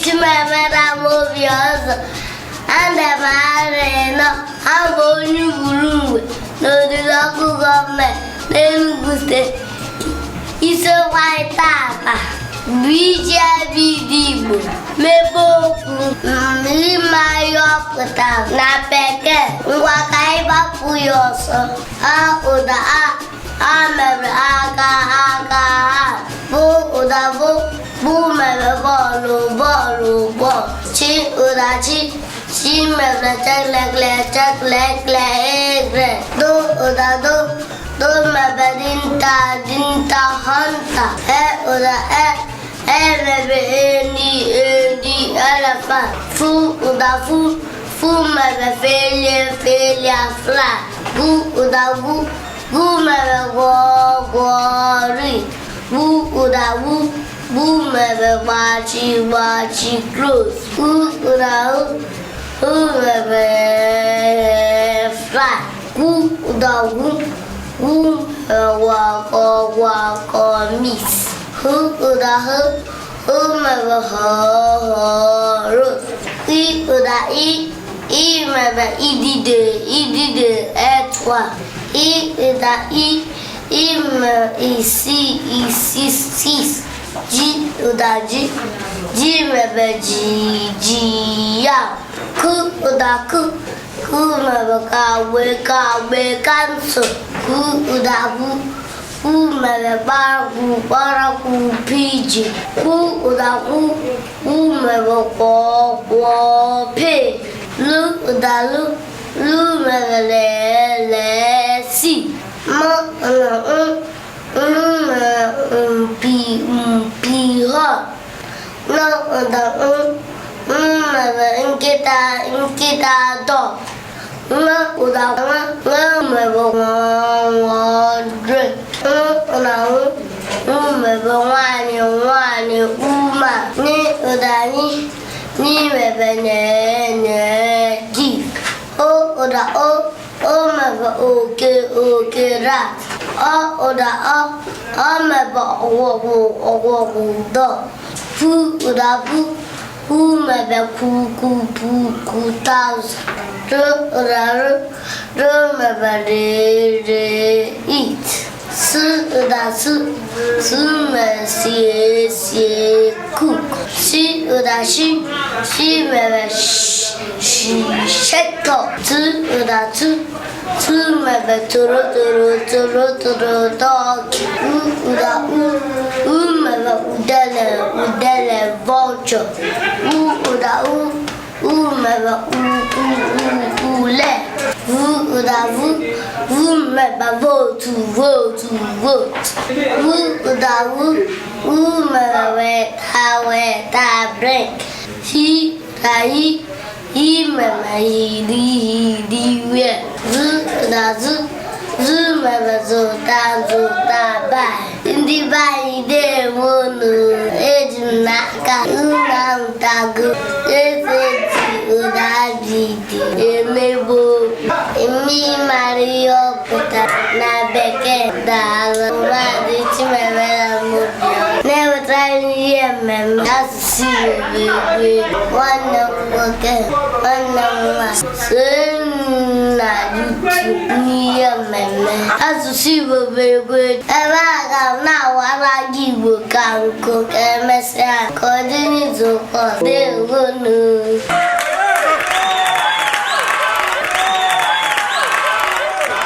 Chimamanda Obiọzọ. Ana m arọ 4. Abụ onye Ugwulangwu n'Odu Local Government n'Enugu Steeti. Isiokwu anyị tata bụ iji abịdịị Igbo mebe okwu ịma ihe ọ pụtara na bekee. Ngwa, ka anyị gbapụ ya ọsọ. A ụda a, a mere aka aka ha. Bụ ụda bụ, bụ mere bọọlụ bọọlụ bọọlụ. Chi ụda chi, chi mere chelekle cheklekle egre. Do ụda do, do mere dinta dinta hunter. E ụda e, e mere enyi enyi elephant. Fu ụda fu, fu mere failure failure fly. Gu ụda gu, gu mere gwọ gwọri. Gbu ụda gbu, gbu mere gbachi gbachi close. U ụda u, u mere fly. Gwu ụda gwu, gwu mere gwakọ gwakọ mix. Hụ ụda hụ, hụ mere họ họ rose. I ụda i, i mere idide idide earthworm. I ụda i, i mere isi isi six. Ji ụda ji, ji mere ji ji yam. Ku ụda ku, ku mere kagbe kagbe cancel. Ku ụda kwu, kwu mere kparakwu kparakwu pigeon. Kwu ụda kwu, kwu mere kwọ kwọ pig. Lu ụda lu, lu mere lee lee sea. M na m, m mere mpi mpi hot. N ụda n, n mere nkịta nkịta dog. N ụda n, n mere ṅụọ ṅụọ drink. N ụda n, n mere nwanyị nwanyị woman. N ụda ni, ni mere nye nye give. O ụda o, o mere oke oke rat. Ọ ụda ọ, ọ mere ọgwụgwụ ọgwụgwụ dog. Pu ụda pu, pu mere puku puku thousand. R ụda r, r mere re re eat. S ụda s, s mere sie sie cook. Sh ụda sh, sh mere sh sh shut up. T ụda t, t mere toro toro toro toro turkey. U ụda u, u mere udele udele vulture. U ụda u, u mere u u u ule. V ụda v, v mere vote vote vote. W ụda w, w mere weta weta break. H ụda hi, hi mere hiri hiri where. Z ụda z, z mere zụta zụta buy. Ndị be anyị, ndewonu. Eji m n'aka unu amụtago etu esi ụda abịdịị emebe okwu eme mara ihe ọ pụtara na bekee. Daalụ. Maazị Chimamanda Obiora na-ewetara ihe mmemme asụsụ Igbo bụ egwu. Nwanne m nwoke, nwanne m nwaanyị, sonye m na YouTube n'ihe mmemme asụsụ Igbo bụ egwu, ebe a ga m na-awara gị Igbo ka nkụ. Ka emesịa, ka ọ dị n'izu ụka ọzọ. Ndewonu.